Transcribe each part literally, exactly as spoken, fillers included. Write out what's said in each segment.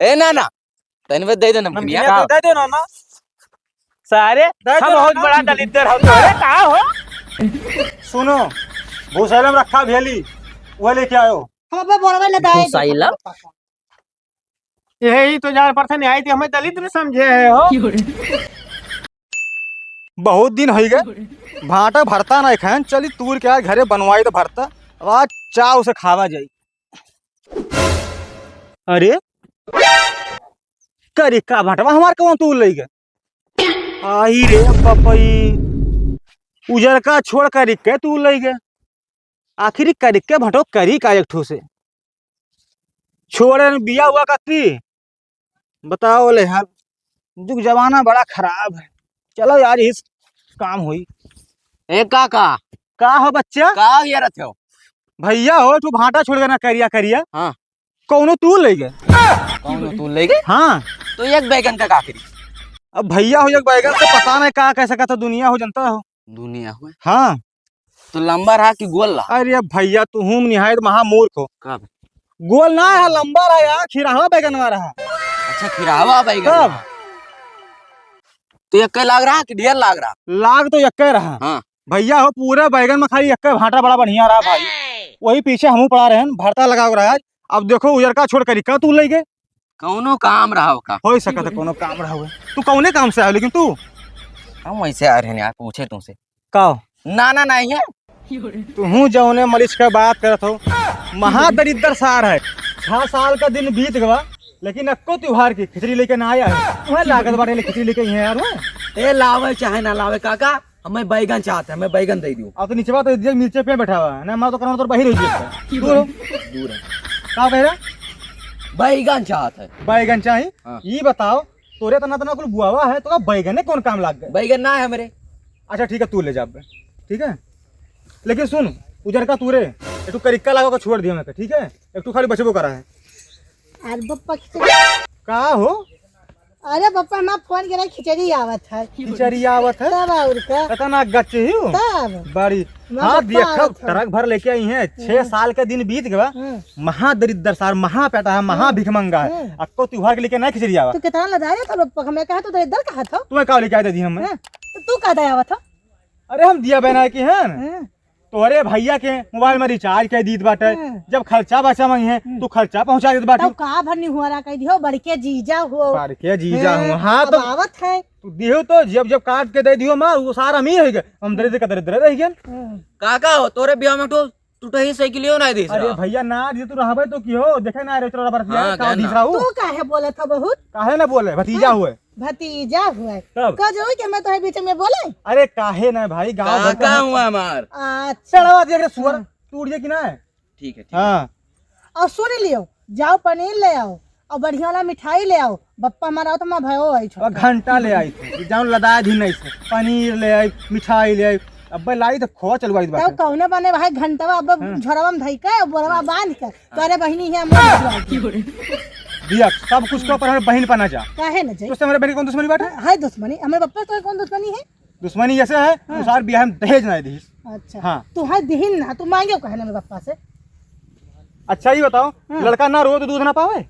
ए ना ना, तनी बस दे दे नमकीनिया। नमकीनिया तो दे दे ना ना। सारे, दे दे हम ना बहुत ना। बड़ा दलिद्दर हो तो। अरे का हो? सुनो, भूसाइलम रखा भेली, वो लेके आयो। हम अबे बोरवे ले दाए। भूसाइलम? यही तो जान पड़ता नहीं आई थी, हमें दलिद्र समझे है हो। बहुत दिन होई गए, भाटा भरता नहीं खाएन, चली तूर के आज घरे बनवाई तो भरता, अब आज चाव से खावा जाई। अरे, करिका भटवा हमार कौन तूर लई गए? आई रे बपई, उजरका छोड़ करिके तूर लई गए। आखिर करिके भटो करी का एक ठो से? छोड़े न बिया हुआ कत्ती। बताओ ले यार, जुग जमाना बड़ा खराब है। चलो यार, यही काम होई। ए काका। का हो बच्चा? का ये रखे हो? भैया हो, तू भाटा छोड़ के ना करिया करिया। हाँ। कौनो तू ले गए? कौनो तू ले गए? हाँ। तो एक बैगन का का करी? अब भैया हो, एक बैगन से पता नहीं का कैसे का तो दुनिया हो जनता हो। दुनिया हो। हाँ। तो लंबा रहा कि गोल रहा? अरे भैया, तू हूँ निहायत महामूर्ख हो। का बे? गोल ना है, लंबा रहा यार, खिराहा बैगनवा रहा। अच्छा, खिराहा बैगन कब? रहा। तो यक्के लाग रहा कि ढेर लाग रहा? लाग तो यक्के रहा। हाँ। भैया हो, पूरे बैगन में खाली यक्के भाटा बड़ा बढ़िया रहा भाई। वही पीछे हमहू पड़ा रहन, भरता लगा रहा है। अब देखो, उजरका छोड़ करी का तू ले गए? कौनो काम रहा हो का? हो सकत है कौनो काम रहा हो। तू कौने काम से आयो लेकिन तू? हम वैसे आ रहे हैं यार, पूछे तुमसे। का हो? ना, ना, नहीं है। तुहूँ जौने मरीज के बात करत हो, महादरिद्र सार है। छह साल का दिन बीत गवा, लेकिन अक्को त्योहार की खिचड़ी लेके ना आया है। तुम्हें लागत बाटे ले खिचड़ी लेके ही है यार, वो। ए, लावे चाहे ना लावे काका, हमें बैगन चाहत है, हमें बैगन दे दियो। अब तो नीचे बात है, नीचे पे बैठा हुआ है ना, मैं तो करना तो बाहर हो जाता है। दूर हो। दूर है। का कह रहा? बैगन चाहत है। बैगन चाही? हाँ। ये बताओ, तोरे तना तना कुल बुआवा है, तो का बैगन है, कौन काम लाग गए? बैगन ना है हमरे। अच्छा ठीक है, तू ले जा बे, ठीक है, लेकिन सुन, उजरका तू रे, एक ठो करिक्का लगा के छोड़ दिया मैं, ठीक है, एक ठो खाली बचबो करा है। अरे बप्पा खिचड़ी। का हो? अरे बप्पा, हमार फोन के ना खिचड़ी आवत है। खिचड़ी आवत है? तब और का? इतना गच्ची ही हो? तब। बड़ी। हाँ, देखो, ट्रक भर लेके आई हैं, छह साल के दिन बीत गवा। हाँ। महा दरिद्र सार, महा पेटा है, महा भिखमंगा है। हाँ। अक्को त्योहार के लेके ना खिचड़ी आवा। तू कितना लजाया था लोग, हमें कहा तू दरिद्र कहा था? तुम्हें का लेके आए दी हम? हाँ, तो तू का दे आवा था? अरे हम दिया बहना की हैं। हाँ। तोहरे भैया के मोबाइल में रिचार्ज कर दीत बाटे। हाँ। जब खर्चा बचा मंगी है, हम्म। तू खर्चा पहुंचा देत बाटे। तब का भर निहुआरा कह दियो, बड़के जीजा हो। बड़के जीजा हो, हाँ, अब तो आवत है। तू दिहो तो जब, जब काट के दे दिहो मार, वो सारा अमीर हो गए, हम दरिद्र का दरिद्र रह गए। हम्म। काका हो, तोरे बियाह में तो टूटही साइकिलियो ना दीस अरे रहा। भैया ना, ये तू रहबे तो की हो, देखे ना रे, तोरा बरतिया हाँ, का कहना। दीस रहा हूँ। तू काहे बोलत ह बहुत? काहे ना बोले, भतीजा हाँ, हुए। भतीजा हुए। तब? का जो कि मैं तोहे बीच में बोले? अरे काहे ना भाई, गाँव भर काका का हुआ हमार। अच्छा। चढ़वा दिया रे सुअर, हाँ। टूट गया कि ना? ठीक है, ठीक है। हाँ। और सुन लियो, जाओ पनीर ले आओ और बढ़िया वाला मिठाई ले आओ। बप्पा हमारा आओ तो मैं भयो आई छोटा। घंटा ले आई थे, जाऊँ लदा दी नहीं से, पनीर ले आई, मिठाई ले आई। अब्बे लाई तो खोआ चलवाई तब बाटे। कौने बने भाई घंटवा अब हाँ। झोरवा में धई के, बोरवा बांध के, तोरे बहिनी है हम लोग भिजवाई के। दिया, सब कुछ को पर हमारे बहिन पर ना जा। काहे ना जाई? तो उससे हमारे बहिन कौन दुश्मनी बाटे? है दुश्मनी, हमारे बप्पा से तो कौन दुश्मनी है? दुश्मनी ऐसे है, हाँ। उसार बियाह में दहेज ना दीस। अच्छा। हाँ। तू है दिहिन ना, तू मांगे कहे ना मेरे पापा से। अच्छा, ये बताओ, हाँ। लड़का ना रोए तो दूध ना पावे?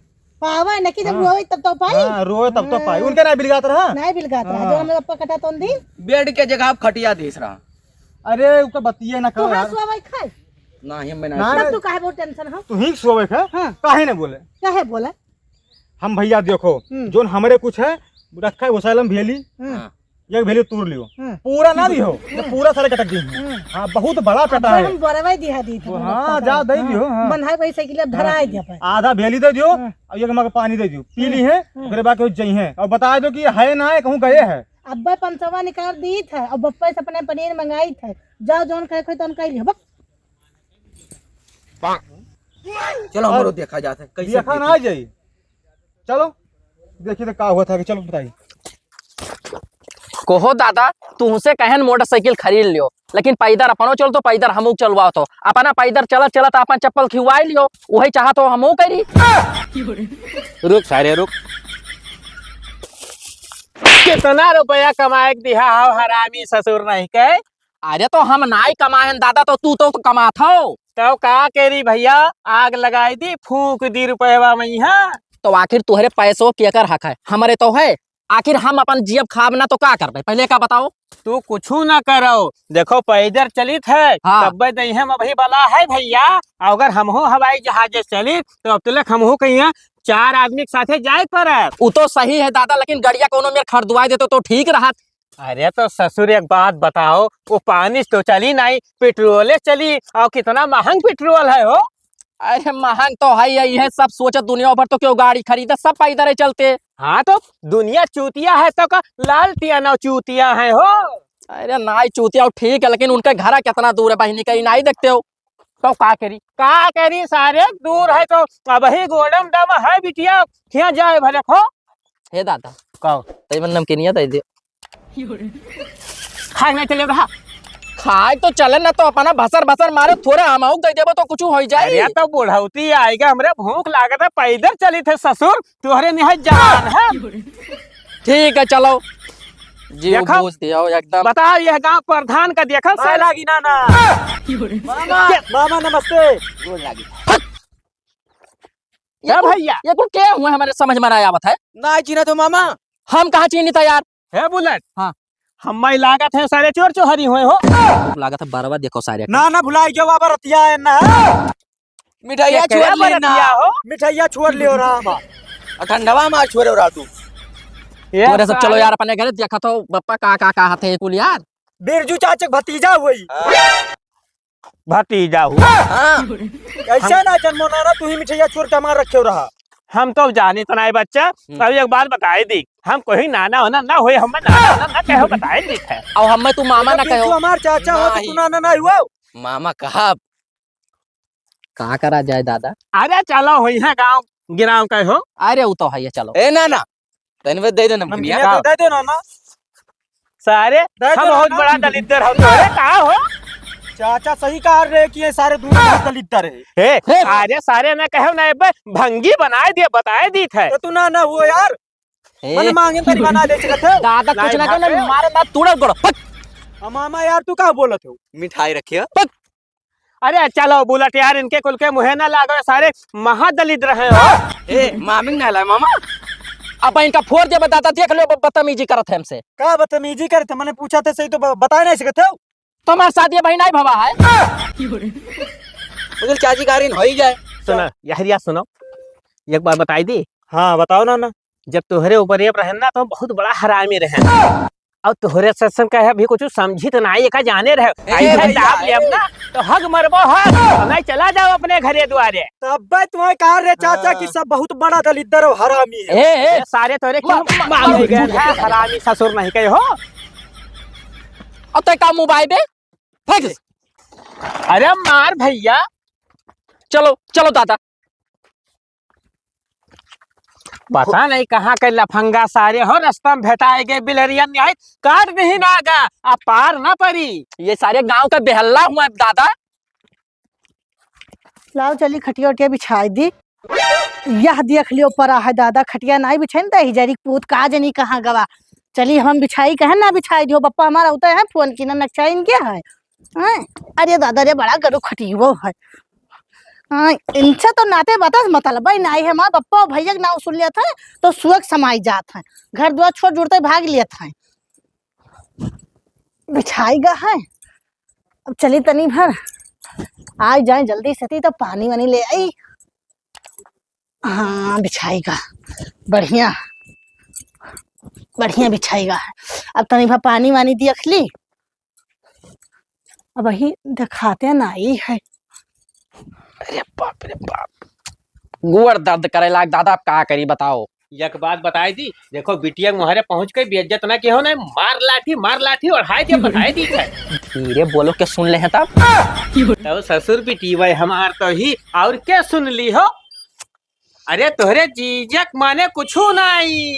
पावे, न कि जब हाँ। रोए तब तो पाई। हाँ, रोए तब तो पाई। हाँ। उनके ना बिलगात रहा? नहीं बिलगात रहा, हाँ। जो हमें पापा कटा तो दिन। बेड के जगह आप खटिया दीस रहा। अरे, उसका बतिये ना तू करो हाँ यार। सुआ भाई खाए? ना, हम ना, ना। तब तू काहे बहुत टेंशन हो? तू ही सोवे है? हाँ। काहे ना बोले? काहे बोले? हम भैया देखो, हम्म। जोन हमरे कुछ है, रखा है वो सालम भेली। हम्म। हाँ। एक भेली तूर लियो। हम्म। पूरा ना दियो, हम्म। पूरा सारे कटक दी। हम्म। हाँ, बहुत बड़ा अब कटा है। हम बोरवा दिहा दी था, वो, हाँ, जा दे दियो, हाँ। बंधा भाई साइकिल अब धरा हाँ। दिया पाए। आधा भेली दे दियो, हाँ। और एक मग पानी दे दियो, पी ली है, हाँ। ओकरे बाद केहू जई है। और बता दो कि है ना है, कहूँ गए है। अब्बे पंचवा निकाल दी थे, और बप्पे से अपने पनीर मंगाई थे। जाओ, जोन कहे खोई, तोन कह लियो, बस। चलो, और हमरो देखा जात है, कैसे देखा ना देखी? जाई। चलो, देखी तो का हुआ था कि चलो बताई। कहो दादा, तुमसे कहन मोटरसाइकिल खरीद लियो, लेकिन पैदर अपनो चल तो पैदर हमू चलवाओ तो। अपना पैदर चलत चलत अपन चप्पल खिवाई लियो, वही चाहत हो हमू करी। रुक सारे, रुक। कितना रुपया कमाए के दिहा हो हरामी ससुर नहीं के? अरे तो हम नाई कमाएन दादा, तो तू तो कमात हो। तो का करी भैया, आग लगाई दी, फूंक दी रुपयवा में यहाँ। तो आखिर तुहरे पैसो के एकर हक है, हमरे तो है। आखिर हम अपन जियब खाब ना तो का करबे, पहले का बताओ। तू कुछू ना करो, देखो पैदर चलित है, हाँ। तब्बे दइहे हम अबही बला है भइया। अगर हमहू हवाई जहाज से चलित तो अब तलक हमहू कहिया चार आदमी के साथे जाए परत। उ तो सही है दादा, लेकिन गड़िया कोनो मेर खरीदवाए देतो तो ठीक रहत। अरे तो ससुर एक बात बताओ, वो पानी से तो चली नाई, पेट्रोले चली, और कितना महंग पेट्रोल है हो। अरे महंग तो है ही, यही है सब सोचत दुनिया भर तो क्यों गाड़ी खरीदे, सब पैदल ही चलते। हाँ तो दुनिया चूतिया है तो का लाल टियाना चूतिया है हो। अरे नाई चूतिया हो ठीक है, लेकिन उनके घर कितना दूर है बहिनी, कहीं नाई देखते हो। तो का करी? का करी सारे, दूर है तो अबही गोडम डम है बिटिया, खिया जाए भले खो। हे दादा, कहो। तई मन नमकीनिया दे दे। खाए नहीं चले रहा। खाए तो चले ना, तो अपना भसर भसर मारे, थोड़े हम आउक दे देबो तो कुछ हो जाए। अरे तो बुढ़ौती आएगा, हमरे भूख लागत है, पैदल चली थे ससुर, तोहरे निहाय जवान है। ठीक है, चलो। जी, देखो, बूझ दिया हो एकदम। बताओ, यह गांव प्रधान का देखो, मार से लागी ना, ना। मामा, क्या? मामा, नमस्ते। गोड़ लागी। हट। ये क्या कुल, भैया? ये कुल क्या हुआ, हमारे समझ में ना आवत है। ना चिन्हत हो, मामा। हम कहाँ चिन्हित है यार? हे बुलेट। हाँ। हम्मे लागत है सारे चोर चोहरी हुए हो। लागत है बरवा देखो सारे। ना, ना, भुलाई गयो बाबा, रतिया है ना। मिठाइया ये छोड़ क्या ले ना। बरतिया हो? मिठाइया छोड़ लियो राम। और ठंडवा मार छोड़े रहा तू। ये तोरे सब सारे चलो यार अपने घरे, देखा तो बप्पा का, का, का हाथ है ये कुल यार। बिरजू चाचा के भतीजा हुई। हाँ। भतीजा हुआ। हाँ। कैसे ना जन्मो नाना, तू ही मिठाइया छोड़ के हमार रखे रहा। हम तो जाने तो नहीं बच्चा। हम्म। अब एक बात बताई दी, हम कोई नाना होना ना होए, हम नाना होना ना कहो, बताई दी है। और हमें तू मामा ना बिरजू कहो। हमार चाचा हो तो नहीं। तू नाना ना हुआ। मामा कहा। का करा जाए दादा? अरे चलो होई है गाँव गिराव का हो। अरे वो तो है, चलो। ए ना ना, तनी बस दे दो नमकीनिया। नमकीनिया तो दे दो ना ना। सारे दे हम दो बहुत ना। बड़ा दलिद्दर हो तो। अरे का हो? चाचा सही कहा रहे कि ये सारे दूर बहुत दलिद्दर है। ए, हे। अरे सारे ना कहो ना, बे भंगी बनाए दिए, बताए दी थे। तो तू ना ना हुआ यार। ए। मन मांगे तरी बना दे सकत हो। दादा कुछ नहीं ना कहो ना, भाई। मारे ना तोड़ा गोड़। हट। आ, मामा यार तू का बोलत हो? मिठाई रखियो। हट। अरे चलो बुलेट यार, इनके कुल के मुँहे ना लागो, सारे महादलिद्र हैं हो। ए, मामिंग ना लाए मामा। अब इनका फोड़ दे दादा, देख लो ब-, बदतमीजी करत है हमसे। का बदतमीजी करत है? मैंने पूछा था सही तो ब-, बताए नहीं सकते हो। तुम्हारे साथ ये भाई नहीं भवा है। उधर चाची का रिन हो ही जाए। सुनो, यहरिया सुनो, एक बात बताई दी। हाँ, बताओ ना, ना। जब तोहरे ऊपर ये रहन ना, तो बहुत बड़ा हरामी रहन। और तोहरे सत्संग का है, अभी कुछ समझी तो नाई, एका जाने रहे। ए, ऐसे भैया, दाब लेब ए। ना, तो हग मरबो हग। नहीं, चला जाओ अपने घरे द्वारे। तब तुम्हें कहा रे चाचा हाँ। कि सब बहुत बड़ा दलिद्दर और हरामी है। ए, ए। ये सारे तोरे क्यों मा-, मा-, मार मार गए हैं? हरामी ससुर नहीं कहे हो। और तय का मोबाइल बे? फेंक दे। अरे मार भैया। चलो, चलो दादा। पता नहीं कहाँ के लफंगा सारे हो, रास्ता में भेटाए गए बिलरिया न्याय, काट नहीं ना गा, अब पार ना परी। ये सारे गांव का बेहल्ला हुआ है दादा। लाओ चली खटिया उटिया बिछाई दी। यह देख लियो परा है दादा, खटिया नहीं बिछाइन दे ही जरी पूत का जनी कहाँ गवा। चली हम बिछाई कहे ना बिछाई दियो, बप्पा हमारा उतर है फोन की ना नक्शा इनके है। हैं? अरे दादा रे, बड़ा गरु खटियो है। हाँ, इनसे तो नाते बता मतलब ही नाई है। हमार बप्पा भैया के नाव सुन लेत है तो सुअक समाई जात है, घर द्वार छोड़ जुड़ते भाग लेत है। बिछाई गा है, अब चली तनी भर आई जाए जल्दी से, तो पानी वानी ले आई। हाँ, बिछाई गा, बढ़िया, बढ़िया बिछाई गा है। अब तनी भर पानी वानी दियख ली, अब वही दिखाते नाई है। अरे बाप रे बाप, गोड़ दर्द करे लाग दादा, अब का करी बताओ। एक बात बताई दी, देखो बिटिया के मुहरे पहुँच के बेइज्जत ना किहो ना, मार लाठी, मार लाठी ओढ़ाई दे, बताई दी है। धीरे बोलो, के सुन ले हैं तब। तब ससुर बिटिया हमार तो ही, और के सुन ली हो? अरे तोहरे जीजक माने कुछू नाई।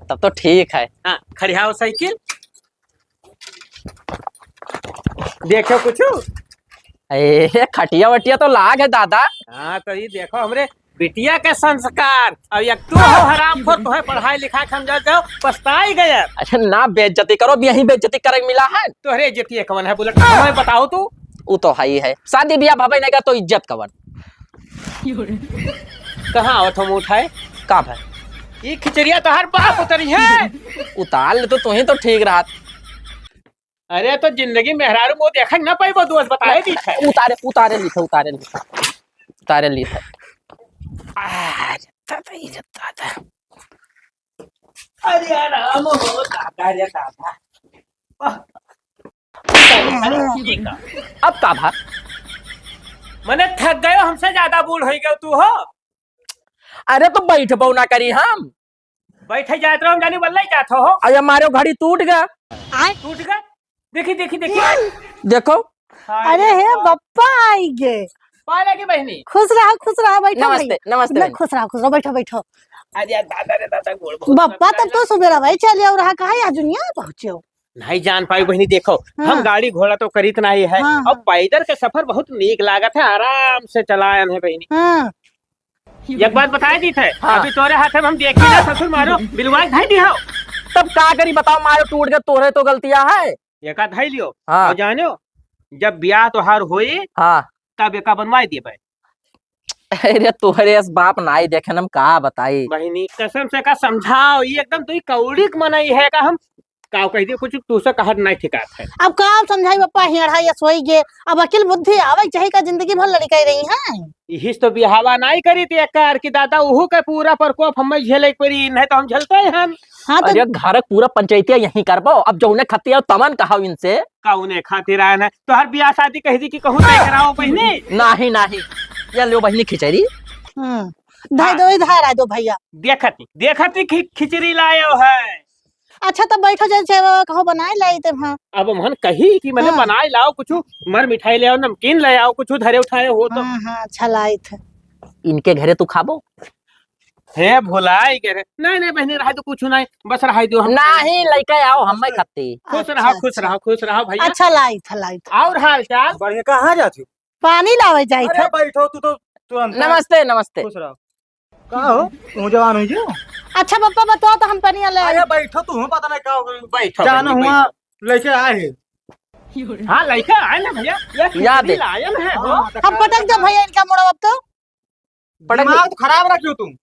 तब तो ठीक है। हाँ, खड़ियाओ साइकिल। देखो कुछू। ए, खटिया वटिया तो लाग है दादा। हाँ, तो ये देखो हमरे बिटिया के संस्कार। अब एक तू हो हरामखोर, तोहे पढ़ाई लिखाई के हम जा जाओ, पछताई गया। अच्छा, ना बेइज्जती करो, अब यहीं बेइज्जती करे के मिला है। तोहरे इज्जत ये कवन है, बुलेट? हमें बताओ तू। उ तो है ही है, शादी ब्याह भवे नहीं का तो इज्जत कवन? कहाँ आवत हो मुँह उठाए? का भाई? ई खिचड़िया तोहार बाप उतरी है। उतार ले तो तू ही तो ठीक रहत। अरे तो जिंदगी मेहरारू मुँह देखे ना पाइबो, दोस्त बताए दी है। उतारे, उतारे ली थे, उतारे ली थे, उतारे ली थे। आ, जत्ता था, ये जत्ता था। अरे राम हो दादा रे दादा। अब का भा? मने थक गयो, हमसे ज्यादा बूढ़ हो गयो तू हो। अरे तो बैठबो ना करी हम। बैठे जात रहो, हम जानी बल्ले जात हो। अरे मारो घड़ी टूट गया। टूट गया? देखी, देखी, देखी। देखो। हाँ, अरे ये हे तो बप्पा आई गे। पाए लगी बहिनी। खुश रहो, खुश रहो, बैठो नमस्ते, भाई। नमस्ते ना, बहिनी। खुश रहो, खुश रहो, बैठो, बैठो। अरे दादा रे दादा, गोड़ बहुत बप्पा, तब तो सुबेरा भाई चले आओ रहा, कहाँ आज दुनिया पहुँचे हो? नहीं जान पाई बहिनी, देखो, हाँ। हम गाड़ी घोड़ा तो करीत नहीं है, हाँ, और हाँ। पैदल के सफर बहुत नीक लागत है, आराम से चलायन है बहिनी। हाँ। एक बात बताए दी थे, हाँ। अभी तोरे हाथे में हम देखी ना ससुर मारो, बिलवा के धई दिहो। तब का करी बताओ, मारो टूट के तोरे तो गलतियाँ है। एका धई लियो, हाँ। और जानो, जब ब्याह तोहार होई, हाँ। तब एका बनवाई देबे। अरे तोहरे अस बाप नाई देखे न, हम का बताई। बहिनी, कसम से का समझाओ, ये एकदम तू कौड़ी क मनई है का? हम का कह दिए, कुछ तू से कहत नाई ठिकात है। अब का समझाई बप्पा, हेड़ा ये सोई गे, अब अकिल बुद्धि आवे के चाही का, जिंदगी भर लड़िका ही रही है। इहिस तो बिहावा नाई करी थी एक कार की दादा, उहू के पूरा प्रकोप हमें झेले के पड़ी, नहीं तो हम झेलते ही हन। हाँ तो अरे घर क पूरा पंचायतिया यहीं करबो, अब जौने खतिया तमन कहाओ इनसे। कौने खातिर आयन है? तोहर बियाह शादी कह दी कि कहूँ तय कराओ बहिनी। नाही, नाही। या लो बहिनी खिचड़ी। हम्म। धर हाँ। दो, इधर आ दो भैया। देखत ही, देखत ही खि-, खिचड़ी लायो है। अच्छा, तब बैठो, जैसे वो कहो, बनाए लाई तब, हाँ। अब हमन कही कि मने हाँ। बनाए लाओ कुछ, मर मिठाई ले आओ, नमकीन ले आओ, कुछ धरे उठाए हो तो। हाँ, हाँ, अच्छा लाई थे। इनके घरे तू खाबो? हे भुलाई गे रे। नहीं, नहीं बहिनी, रहाई दो, कुछ नहीं, बस रहाई दो हम। नहीं, लइके आओ, हम अच्छा। खाती। खुश रहो, अच्छा, खुश अच्छा। रहो, खुश रहो भैया। अच्छा, लाई था, लाई था। और हाल चाल? बढ़िया, कहाँ जाती हो? पानी लावे जाई अरे था। बैठो, तू तो तुरंत। नमस्ते, नमस्ते। खुश रहो। का हो? तू जवान हो जो? अच्छा पप्पा, बताओ तो हम पनिया ले आई। अरे बैठो, तू पता नहीं का हो गई। बैठो, जानो बैठो, हुआ बैठो। लइके आए हैं। हाँ, लइके आए ना भैया, ये याद है। खिचड़ी लायन है हो। हाँ, तो हम पटक दो भैया इनका मुड़वा अब तो। पटक दिमाग दे। तो खराब रखियो तुम,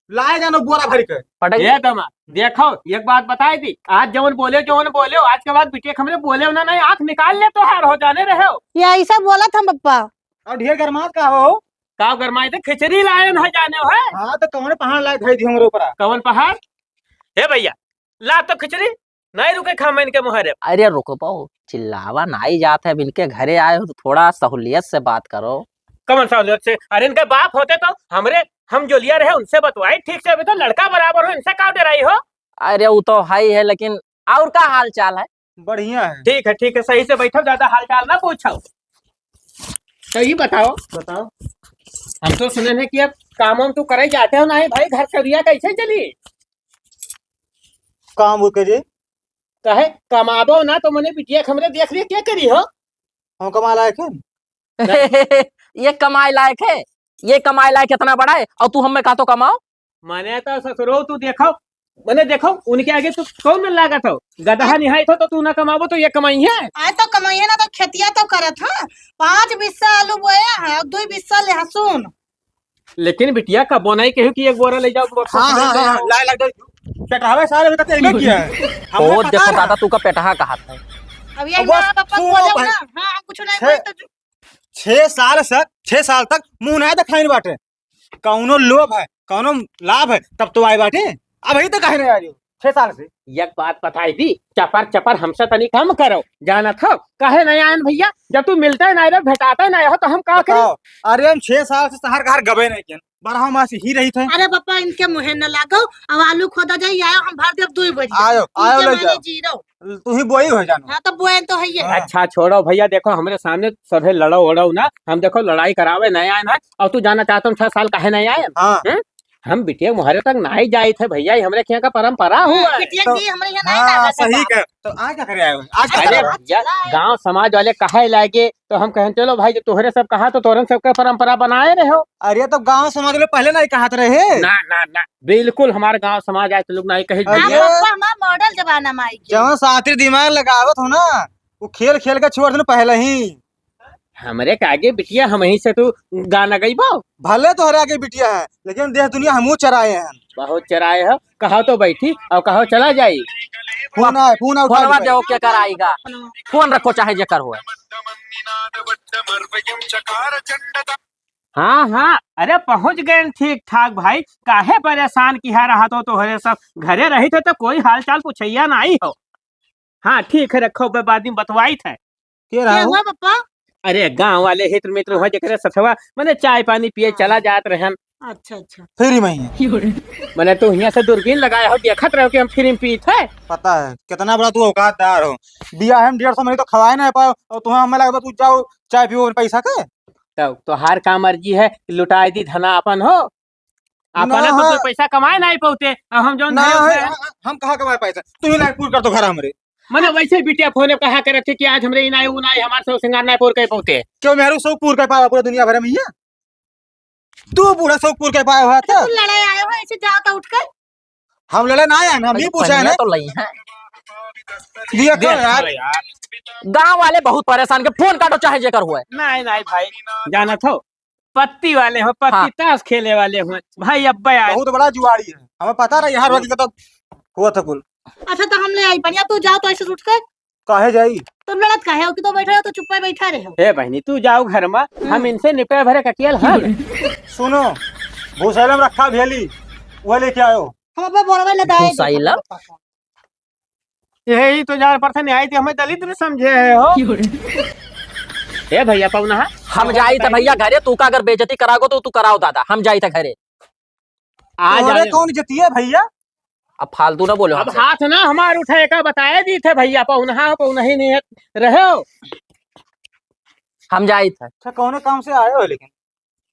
लाए जानो बोरा भर के। पटक ए दे। दमा, देखो, एक बात बताई दी, आज जवन बोले, जवन बोले, आज के बाद बिटिया के हमरे बोले ना, नहीं, आँख निकाल ले तो हार हो जाने रहे हो। ये ऐसा बोला था पप्पा। और ढेर गरमात का हो? का गरमाई थे? खिचड़ी लायन है जाने हो, है? हाँ, तो कौन पहाड़ लाए धई दी हमरे ऊपर? कौन पहाड़? हे भैया, ला तो खिचड़ी, नहीं रुके खा मैं इनके मुहरे। अरे रुको पाओ, चिल्लावा नाई जात है, अब इनके घरे आए हो तो थोड़ा सहूलियत से बात करो। कमन सहूलियत से? अरे इनके बाप होते तो हमरे, हम जोलिया रहे उनसे बतवाई ठीक से, अभी तो लड़का बराबर हो, इनसे का डराई हो? अरे वो तो है ही है, लेकिन और का हाल चाल है? बढ़िया है। ठीक है, ठीक है, सही से बैठो, ज्यादा हाल चाल ना पूछो। तो ये बताओ। बताओ। हम तो सुने हैं कि अब काम वाम तो करे जाते हो ना, है भाई, घर सरिया कैसे चली? काम वो करे। कहे कमाबो ना तो मने बिटिया के हमरे देख रेख के करी हो? हम कमा लायक है? ये कमाए लायक है? ये कमाए लायक इतना बड़ा है और तू हमें कहा तो कमाओ? मने तो ससुरो तू देखो, मने देखो उनके आगे तू कौन मन लागत हो? गदहा निहाई थो तो तू ना कमाबो तो ये कमाई है? आए तो कमाई है ना तो खेतिया तो करत है। पाँच बिस्सा आलू बोए हैं और दो बिस्सा लहसुन। लेकिन बिटिया कबो नहीं कहू कि एक बोरा ले जाओ, दो बोरा हाँ, हाँ, ले हाँ, जाओ। हाँ, लाए लग जाओ। पेटहावे सारे में तो तेल किया है। हमने ओ, पता देखो ना। दादा, तू का पेटहा कहा था। अब ये अब बस ना, पापा सुनो बोले भाई। ना, हाँ, हम कुछ नहीं छे-, बोलते जो छह साल से, छह साल तक मुंह नहीं दिखाइन बाटे। कौनो लोभ है, कौनो लाभ है, तब तो आए बाटे। अब ही तो कहे नहीं आ रही हो, छह साल से। एक बात बताई दी, चपर चपर हमसे तनी कम करो। जानत हो, काहे नहीं आयन भैया? जब तू मिलते नहीं रहो, भेटाते नहीं हो, तो हम का करी? बताओ, अरे हम छह साल से शहर का हर गबे नहीं किया, बारह मास ही रही थे। अरे पापा, इनके मुँहे न लागो, अब आलू खोदा जाई, आयो हम भर देब दुई बजे। आयो, आयो इनके ले माने जाओ। जीरो। तू ही बोई हो जानो। हाँ, तो बोए तो है ये। हाँ। अच्छा, छोड़ो भैया, देखो, हमरे सामने सभे लड़ो ओड़ो ना, हम देखो लड़ाई करावे नहीं आए ना, और तू जाना चाहता हूँ छह साल काहे नहीं आए? हाँ। हैं? हम बिटिया मुहरे तक नहीं जाए थे भैया, ये हमरे यहाँ का परंपरा हाँ, हुआ है। बिटिया तो जी हमरे यहाँ नहीं हाँ, लागत है सही बाप। कह, तो आज क्या करे आए हो? आज क्या अरे करे आए हो? भैया, चला आए। गाँव समाज वाले कहे लागे, तो हम कहें, "चलो भाई, जो तोहरे सब कहा, तो तोहरे सबके परंपरा बनाए रहे हो।" अरे, तो गाँव समाज वाले पहले नहीं कहत रहे। ना, ना, ना, बिल्कुल हमारे गाँव समाज आज लोग नहीं कहे। अरे। हाँ, पापा, हमारा मॉडल जमाना में आई गया। जवन सातिर दिमाग लगावत हो ना, वो खेल खेल के छोड़ देना पहले ही। हमरे के आगे बिटिया हमहीं से तू गाना गइबो? भले तोहरे आगे बिटिया है, लेकिन देश दुनिया हमहू चराए हैं। बहुत चराए हो, कहो तो बैठी और कहो चला जाई। फोन आए, फोन उठा फोनवा ले। देओ, के कराएगा? फोन रखो चाहे जेकर होए। हाँ, हाँ, अरे पहुँच गए ठीक ठाक भाई, काहे परेशान किहा रहा तो तोहरे सब घरे रही थे तो कोई हाल चाल पूछैया नहीं हो। हाँ, ठीक है, रखो, बे-, बाद में बतवाई थे। के रहा क्या हो? हुआ पप्पा? अरे गाँव वाले हित मित्र हो जेकरे सथवा, मने चाय पानी पिए हाँ। चला जात रहन। अच्छा, अच्छा। फ्री में ही। मने तू हियाँ से दूरबीन लगाए हो, देखत रहो कि हम फ्री में पीत है। पता है, कितना बड़ा तू औकातदार हो। बियाहे में डेढ़ सौ महीने तो खवाए ना पाओ, और तुम्हें हमें लगता तू जाओ चाय पियो पैसा के। तब तोहार का मर्जी है, लुटाए दी धना अपन हो। अपन ना तो है। कोई पैसा कमाए नहीं पाते, और हम जौन ना धरे है, उतरे हम कहाँ कमाए पैसा? तू ही लाइट पूर कर दो घर हमरे। मने वैसे ही बिटिया फोन पे कहा करत थी कि आज हमरे इनाए उनाए हमार सब सिंगार नहीं पूर कर पाते। क्यों मेहरू सब पूर कर पावा पूरा दुनिया भर में ये? तू पूरा सब पूर कर पाया हुआ था। तू लड़ाई आए हो ऐसे जाओ तो उठ के। हम लड़े ना आए हैं, हम अरे नहीं पूछे हैं पनिया ना। तो लई है। दिया कर देख यार। लो यार। गाँव वाले बहुत परेशान के, फोन काटो चाहे जेकर हुए। नहीं, नहीं भाई, जानत हो, पत्ती वाले हो, पत्ती हाँ। ताश खेले वाले हो। भाई अब्बे आए। बहुत बड़ा जुआड़ी है, हमें पता रहा यहाँ रोज का तो हुआ था कुल। अच्छा तो हम ले आई पनिया, तू जाओ तो ऐसे उठ के। काहे जाई? तुम लड़त काहे हो कि तो बैठे हो तो चुप्पे बैठा रहे हो। ए बहनी तू जाओ घर में, हम हम्म। इनसे निपे भरे कटियल हम। सुनो, भूसैलम रखा भेली, वो लेके आयो। हम अब्बे बोरवे ले दाए भूसैलम? यही तो जान पड़ता नहीं आई थी, हमें दलिद्र समझे है हो। ए भैया पौना, हम जाई था भैया घरे, तू का अगर बेइज्जती करागो तो तू कराओ दादा, हम जाई था घरे। आ तोहरे जाने। कौन इज्जती है भैया? अब फालतू ना बोलो अब हमसे। हाथ ना हमार उठे का बताए दी थे भैया, पौना हो, पौना ही नहीं है, रहे हो। हम जाई थे। अच्छा, कौने काम से आए हो लेकिन?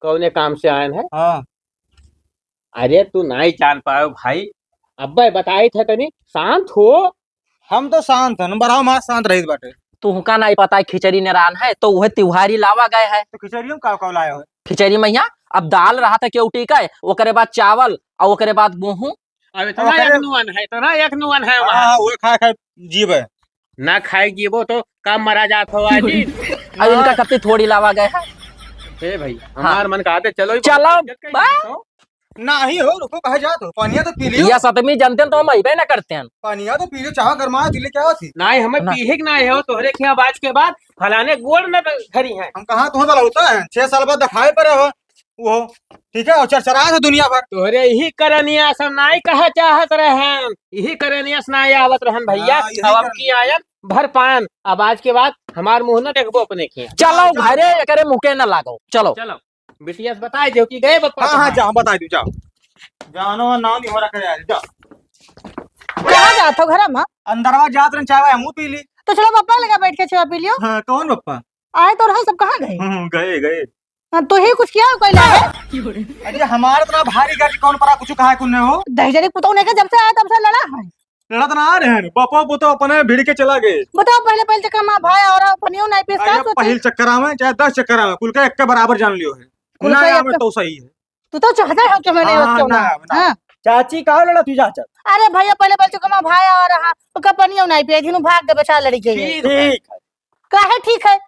कौने काम से आए हैं? हाँ। अरे तू नहीं जान पायो भाई, अब्बे बताई थे तनी शांत हो। हम तो शांत हन, बड़ा मास शांत रहित बाटे। तुहका नाई पता है खिचड़ी नेरान है, तो उहे तिवारी लावा गए है। तो खिचड़ी में का का लाए हो? खिचड़ी में यहाँ अब दाल रहा था केवटी का, ओकरे बाद चावल और ओकरे बाद गेहूं। अब इतना ओकरे एक नुअन है, इतना एक नुअन है हाँ, वहाँ। हाँ, उहे खाए खाए जीव है। ना खाए जीवो तो कब मरा जात हो आज ही। अब इनका कत्ती थोड़ी लावा गए है। ए भैया, हाँ। हमार मन कहते चलो ही चलो, इज्जत कहीं बा- नहीं हो, रुको, कहे जात हो? पनिया तो पी लियो। या सतमी जनते हैं तो हम अइबे ना करते हैं। पनिया तो पी लियो, चाहो गरमा, दिले क्या होती? नहीं, हमें ना। पीहे के नहीं हो, तोहरे खिया बाज के बाद फलाने गोड़ न धरी हैं। हम कहाँ तुम्हें बलौता है? छह साल बाद दिखाए पड़े हो, वो, ठीक है, और चरचरा है दुनिया भर। तोहरे यही करनिया से नहीं कहा चाहत रहन, यही करनिया से नहीं आवत रहन भैया। हाँ, यही अब करनिया। की आयन भर पान, अब आज के बाद हमार मुंह न देखबो अपने खिया। चलो हाँ, घरे, चलो। एकरे मुँह के न लागो, चलो। चलो। बिटिया से बताई दियो कि गए बप्पा हाँ, हाँ, तोहार। जा, हम बताई दियो, जाओ। जानो नाम ही हो रखा है, जाओ। कहाँ जात हो घर में? अंदरवा जात रहन, चाय वाय हमहू पी ली। तो चलो बप्पा लगा बैठ के चाय पी लियो। हाँ, कौन बप्पा? आए तो रहो, सब कहाँ गए? हम्म, गए, गए। हाँ, तू ही कुछ किया कोई लगे? अरे हमारे इतना भारी घर कौन पड़ा, कुछ कहा कुछ नहीं हो। दहिजरी पुतौ नहीं के जब से आया तब से लड़ा है। लड़त ना आ रहे हैं, बापो पुतो अपने भिड़ के चला गए। बताओ, पहले, पहले चक्कर में भाई और पनियो नहीं पीस अरे, का सोचे? पहिल चक्कर आवे, चाहे दस चक्कर आवे, कुल का एक के बराबर जान लियो है। कुल ना का आवे एक तो सही है। तू तो चाहता है कि मैंने हाँ, उसको ना, ना। ना। हाँ। चाची, का लड़ा तू चाचा? अरे भैया, पहले, पहले चक्कर में भाई और हाँ, ओका पनियो नहीं पिए, जिनु भाग दे बेचारा लड़ी गई है। ठीक है। काहे ठीक है?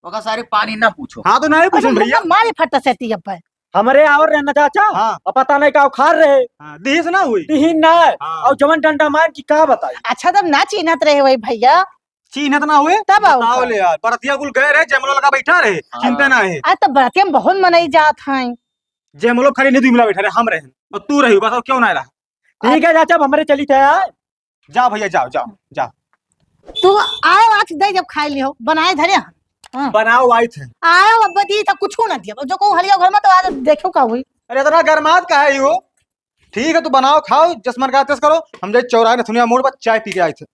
ओका सारे पानी ना पूछो। हाँ, तो नहीं पूछो अच्छा, भैया। मारे फट से ती अब। हमरे आवर रहना चाचा। हाँ। अब पता नहीं का उखाड़ रहे। हाँ, दिहिस ना हुई। दिहिन ना। हाँ। और जवन डंडा मार की का बताई। अच्छा, तब ना चिन्हत रहे वही भैया। चिन्हत ना हुए? तब और बताओ का? ले यार, बरतिया कुल गए रहे, जयमलो लगा बैठा रहे, हाँ। चिंता ना है। आज तो बरतिया में बहुत मनई जात हैं। जयमलो खाली नहीं दुई मिला बैठा रहे, हम रहे। और तू रही, बताओ क्यों ना रहा? ठीक है चाचा, अब हमरे चली थे यार। जाओ भैया, जाओ, जाओ, जाओ। तू आए आज दे जब खाए लियो, बनाए धरे हन। हाँ। बनाओ आई थे। आए अब दी तो कुछ ना दिया। जो कहूँ हलिया घर में तो आज देखो का हुई। अरे इतना गरमात का है हो? ठीक है, तू बनाओ, खाओ, जस मन का तस करो। हम जाई चौराहे नथुनिया मोड़ पर चाय पी के आई थे।